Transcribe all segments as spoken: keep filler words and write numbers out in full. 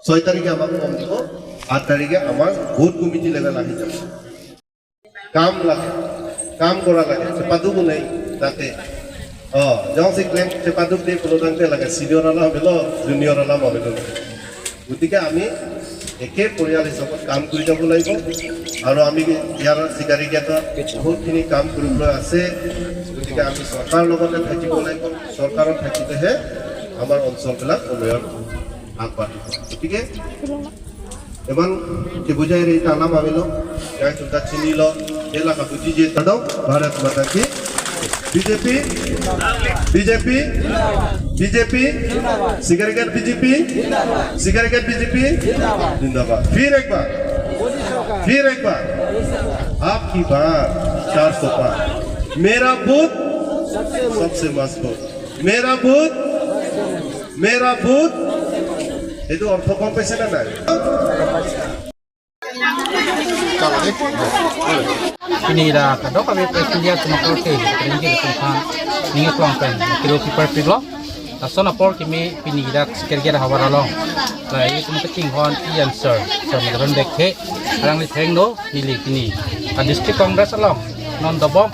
ছয় তাৰিখে আমাক ফৰ্ম দিব, আঠ তাৰিখে আমাৰ বুথ কমিটি লেভেল আহি যাব। কাম লাগে, কাম কৰা লাগে, চেপাদুক নাই তাতে। অ, জংচি ক্লেম চেপাদুক দে কোনো ডাঙতে লাগে, চিনিয়ৰ আলাম বেলো, জুনিয়ৰ আলাম বেলো। গতিকে আমি একে পৰিয়াল হিচাপত কাম কৰি যাব লাগিব। আৰু আমি ইয়াৰ চিকাৰী গেটত বহুতখিনি কাম কৰিবলৈ আছে। গতিকে আমি চৰকাৰৰ লগতে থাকিব লাগিব। চৰকাৰত থাকিলেহে আমাৰ অঞ্চলবিলাক উন্নয়ন আগবাঢ়িব। গতিকে এবাৰ কি বুজাই ৰে, এটা নাম আমিলো, গাই তুমটা চিনিলো, এলা কাপুজি যে তাদো, ভাৰত মাতা কি, বিজেপি, বিজেপি, বিজেপি, চিকাৰী গেট বিজেপি, চিকাৰী গেট বিজেপি, জিন্দাবাদ। ফিৰ একবাৰ, ফিৰ একবাৰ, আপকি বাৰ, চাৰ চৌপাশ, মেৰা বুথ সবসে মজবুত, মেৰা বুথ, মেৰা বুথ। এইটো অৰ্থ গম পাইছে নে নাই? Pini la kadokave press media atum akorte ringgit atum aphan ning aklong pen kilo paper pilo. Lason apor kimi pini dak Sikergate havar along la itum kachinghon Ian sir, Sir Madhuram Lekthe, alangli thengno neli pini a District Congress along non dobom.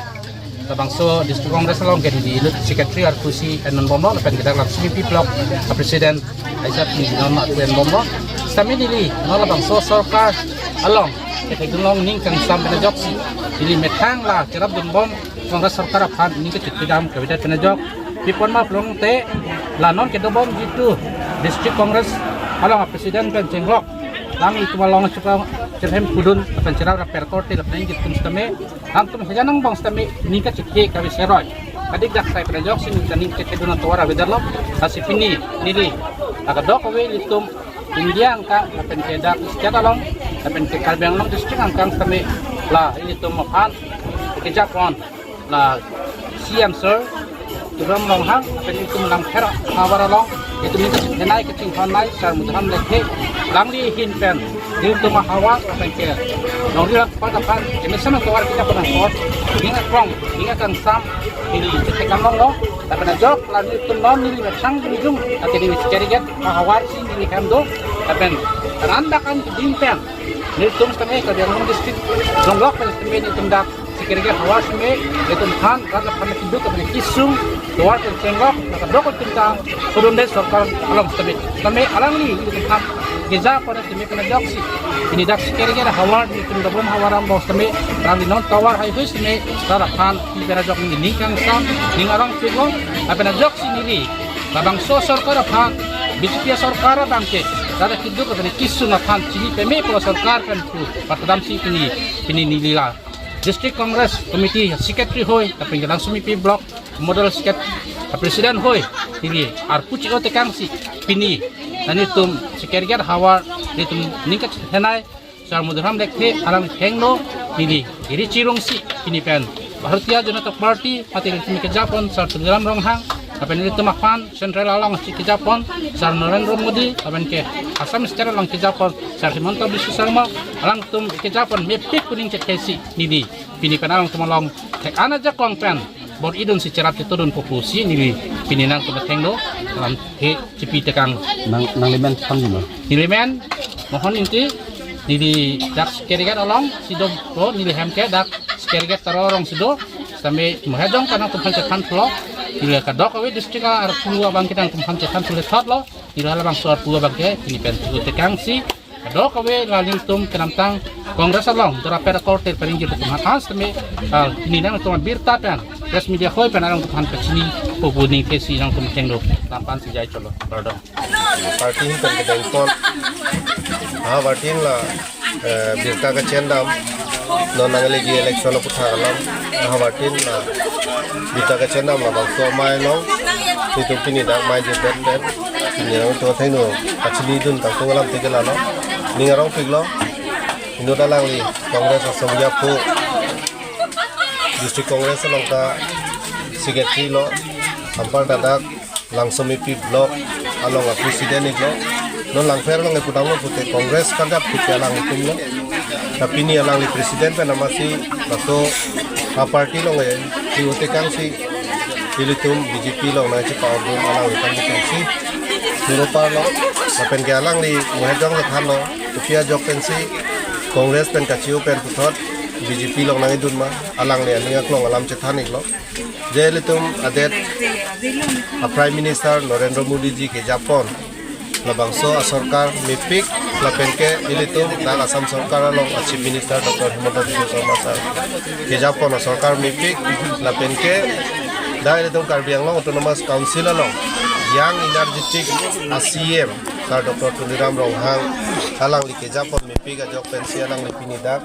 Labangso District Congress along ke neli lut secretary arpusi ennon bomlo, lapen ke dak Langsomepi block a president aisa pini non ma atu en bomlo. Sitame neli non labangso sorkar along kethekdun long ning kangsam pen ajoksi neli methang la cherapdun bom Congress sorkar aphan ning kechipidam kavedet pen ajok. Pi apot ma pulote la non kedobom jitu District Congress along a president pen chenglok, alanglitum along chepang cherhem kudun lapen cherap rap perkor te lapen itum sitame, alanglitum hejan angbong sitame ning kachikhe kave seroi. Kadikdak sai pen ajoksi neli ta ning kachedun atovar avedetlo. Lasi pini neli la kadokave ilitum India angkang lapen ke dak state along lapen ke Karbi Anglong district angkang sitame la ilitum aphan kejapon la C M sir Tuliram Ronghang lapen itum Langpher havar along itum ning kachinghon nai, kachinghon nai Sir Madhuram Lekthe, alangli ahin pen ilitum ahavar lapen ke longri rat pat aphan kemesen atovar kejapon apot ning aklong ning akangsam neli chetheklong longlo. Lapen ajok la nelitum non neli methang dunjung ate neli Sikergate ahavarsi neli hem do. Lapen ran dak an keding pen nelitum sitame Karbi Anglong district jonglok pen sitame nelitum dak Sikergate havar sitame nelitum aphan rat aphan keduk lapen kesung tovar pen chenglok la kadokave atum ta kudundet sorkar along sitame, sitame alangli nelitum aphan kejapon sitame pen ajoksi pini dak Sikergate havar nelitum dobom havar angbong sitame alangli non tovar haihui sitame rat aphan pi pen ajok neli ning kangsam ning arong chiklo. Lapen ajoksi neli labangso sorkar aphan B J P sorkar abang ke rat keduk lapen kesung aphan chini peme pulo sorkar pen pu patadamsi pini, pini neli la District Congress Committee Secretary hoi lapen ke Langsomepi Block Model Secretary President hoi neli arpu chi-o tekangsi pini la nelitum Sikergate havar nelitum ning kachinghon nai Sir Madhuram Lekthe alang thengno neli iri chirungsi pini pen Bharatiya Janata Party mate nelitum kejapon Sir Tuliram Ronghang lapen nelitum aphan Central alongsi kejapon Sir Narendra Modi lapen ke Assam State along kejapon Sir Himanta Biswa Sarma, alangtum kejapon mepik kuning chethesi neli pini pen alangtum along thek-an ajakong pen bor-idunsi cherap chetodunpo pusi neli pini nangtum athengno alam he chipi tekang. Nang, nanglimen thamji ma? Nelimen Mohon Ingti, neli dak Sikergate alongsi dopo, neli hem ke dak Sikergate Taro arongsi do. Sitame mo hejong ta nangtum aphan chethan thulo. Neli kadokave district arpu abang ke nangtum aphan chethan thule thotlo. Neli halabangso arpu abang ke pini pen thu tekangsi kadokave la nelitum kenamtang Congress along dora per korte perinjir atum aphan sitame, ah, pini nangtum birta pen press media hoi pen alangtum aphan kachinipo pu ning kesi nangtum athengno lam pensi jai cholo. Kardom. Party ahin pen kedeng pon. Ha, party la, eh, birta kachendam. Non nangli election aputhak alam. Ha, party la birta kachendam labangso amei along. Itum pini dak amei je pen pen. Pini nangtum athengno kachinidun tangtung alam teke lalo. Ning arongpiklo. Inut alangli Congress asong japo. District Congress along ta secretary lo. Anparta dak Langsomepi Block along a president iklo. Non Langpher along epudamlo pute Congress kadap pute alanglitumlo. Tapi pini alangli president pen amatsi laso a party along e, chi-o tekangsi ilitum B J P along nangchepa-urdun alangli aphan tekangsi Puro parlo, lapen ke alangli muhejong le thanlo, kopi ajok pensi Congress pen kachiu pen puthot B J P along nangkedun ma, alangli aning aklong alam chethan iklo. Je ilitum adet a Prime Minister Narendra Modi ji kejapon labangso a sorkar mepik, lapen ke ilitum dak Assam sorkar along a Chief Minister Doctor Himanta Biswa Sarma sir kejapon a sorkar mepik, lapen ke dak ilitum Karbi Anglong Autonomous Council along young energetic a C M sir Doctor Tuliram Ronghang alangli kejapon mepik ajok pensi alangli pini dak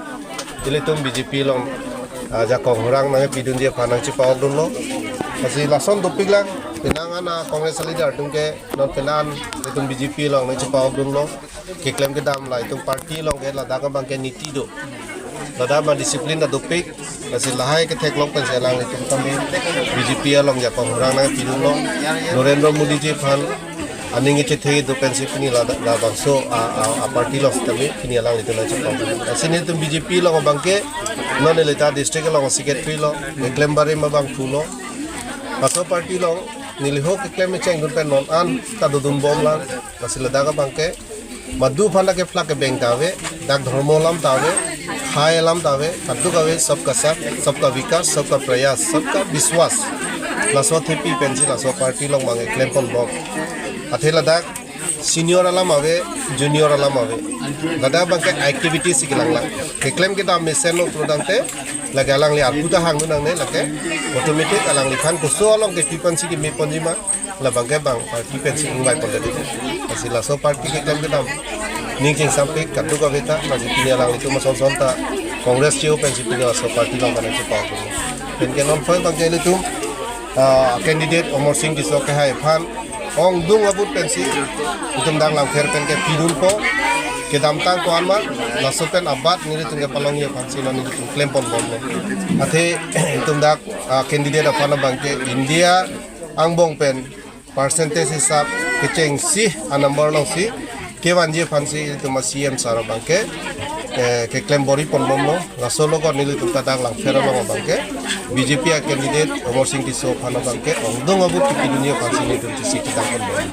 ilitum B J P along, ah, jakong hurang nangpidunji aphan nangchepa-okdunlo. Lasi lason dopik lang, penang an a Congress a leader atum ke non penang an itum B J P along nangchepa-okdunlo. Keklem kedam la itum party along ke ladak abang ke niti do. Ladak abang discipline ta dopik. Lasi lahai ketheklong pensi alanglitum tame B J P along jakong hurang nangpidunlo. Narendra Modi ji aphan aning kechethe do pensi pini la, labangso a, a, a party along sitame pini alanglitum nangchepa-ok. Lasi nelitum B J P along abang ke non neli ta district along secretary lo, keklem barim abang thulo. Laso party along neli ho keklem chengdun pen non an ta dodun bom lang. Lasi ladak abang ke madu aphan dak ke phlak kebeng ta ave, dak dhormo alam ta ave, khei alam ta ave, kaduk ave, sabka saath, sabka vikas, sabka prayas, sabka vishwas. Laso thepi pensi laso party along abang keklem pon bom. Athe ladak senior alam ave, junior alam ave. Ladak abang ke activity si kelang lang. Keklem kedam mesen lo prodang te, lake alangli arpu ta hangdun nangne, lake automatic alangliphan koso along kepi pensi keme ponji ma, labang ke abang party pensi ingvai pon tadi. Lasi laso party keklem kedam ning chingsampik kaduk ave ta, lasi pini alanglitum ason son ta Congress chiu pensi pini laso party along ta nangchepa-ok. Pen ke non phai abang ke ilitum, ah, candidate Amarsing Tisso kehai aphan ongdung abut pensi itum dak Langpher pen ke pidunpo, kedamtang ko-an ma, laso pen abat nelitum kepalongji aphansi non nelitum klem pon bomlo. Athe itum dak, ah, candidate aphan abang ke India angbong pen percentage hisap kechengsi a number alongsi kevanji aphansi itum a C M sir abang ke, eh, keklem bor-i pon bomlo. Laso along ko nelitum ta dak Langpher along abang ke B J P a candidate Amarsing Tisso aphan abang ke ongdung abut kepidunji aphansi nelitum chisi kedam pon bom.